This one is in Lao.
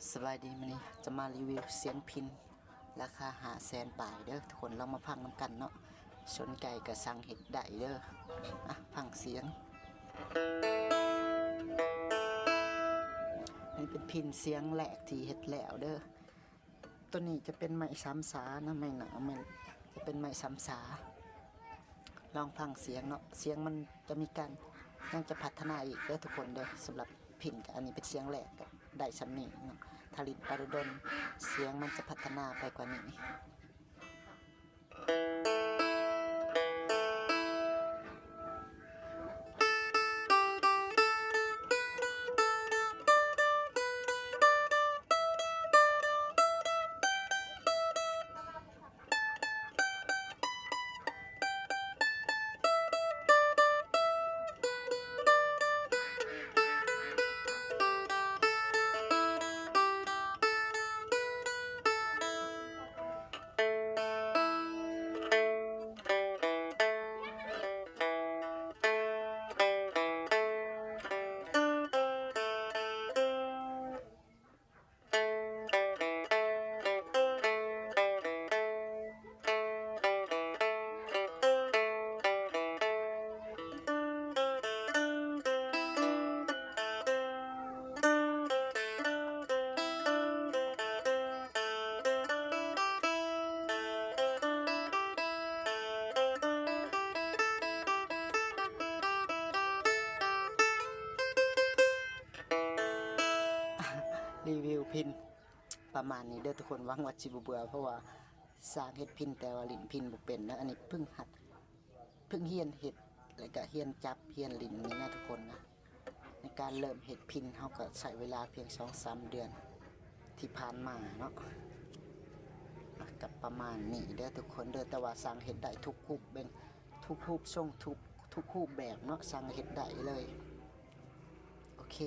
ສະບາຍດີ ມື້ນີ້ຈະມາຣີວິວສຽງພິນ ລາຄາຫ້າແສນປາຍເດີທຸກຄົນ ລອງມາຟັງນຳກັນເນາະ. ສົນໃຈກໍສັ່ງເຮັດໄດ້ເດີ. ອ່ະ ຟັງສຽງ. ນີ້ເປັນພິນສຽງແລກທີ່ເຮັດແລ້ວເດີ. ໂຕນີ້ຈະເປັນໄມ້ສາມສານະ ໄມ້ໜາວ ໄມ້ ຈະເປັນໄມ້ສາມສາ. ລອງຟັງສຽງເນາະ ສຽງມັນຈະມີການ ຍັງຈະພັດທະນາອີກເດີທຸກຄົນເດີ. ສຳລັບພິນກະ ອັນນີ້ເປັນສຽງແລກ ກະໄດ້ສ່ຳນີ້ເນາະ. ຖ້າຫຼິ້ນໄປດົນໆ ສຽງມັນຈະພັດທະນາໄປກວ່ານີ້. ຣີວິວພິນປະມານນີ້ເດີທຸກຄົນ ຫວັງວ່າຊິບໍ່ເບື່ອ ເພາະວ່າຊ່າງເຮັດພິນ ແຕ່ວ່າຫຼິ້ນພິນບໍ່ເປັນນະ. ອັນນີ້ເພິ່ງຫັດ ເພິ່ງຮຽນເຮັດ ແລ້ວກະຮຽນຈັບ ຮຽນຫຼິ້ນນີ້ນະທຸກຄົນນະ. ໃນການເລີ່ມເຮັດພິນ ເຮົາກໍໃຊ້ເວລາພຽງສອງສາມເດືອນທີ່ຜ່ານມາເນາະ. ອ່ະ ກໍປະມານນີ້ເດີທຸກຄົນເດີ ແຕ່ວ່າຊ່າງເຮັດໄດ້ທຸກຮູບເບິ່ງ ທຸກຮູບຊົງ ທຸກ ທຸກຮູບແບບເນາະ ຊ່າງເຮັດໄດ້ເລີຍ. ໂອເຄ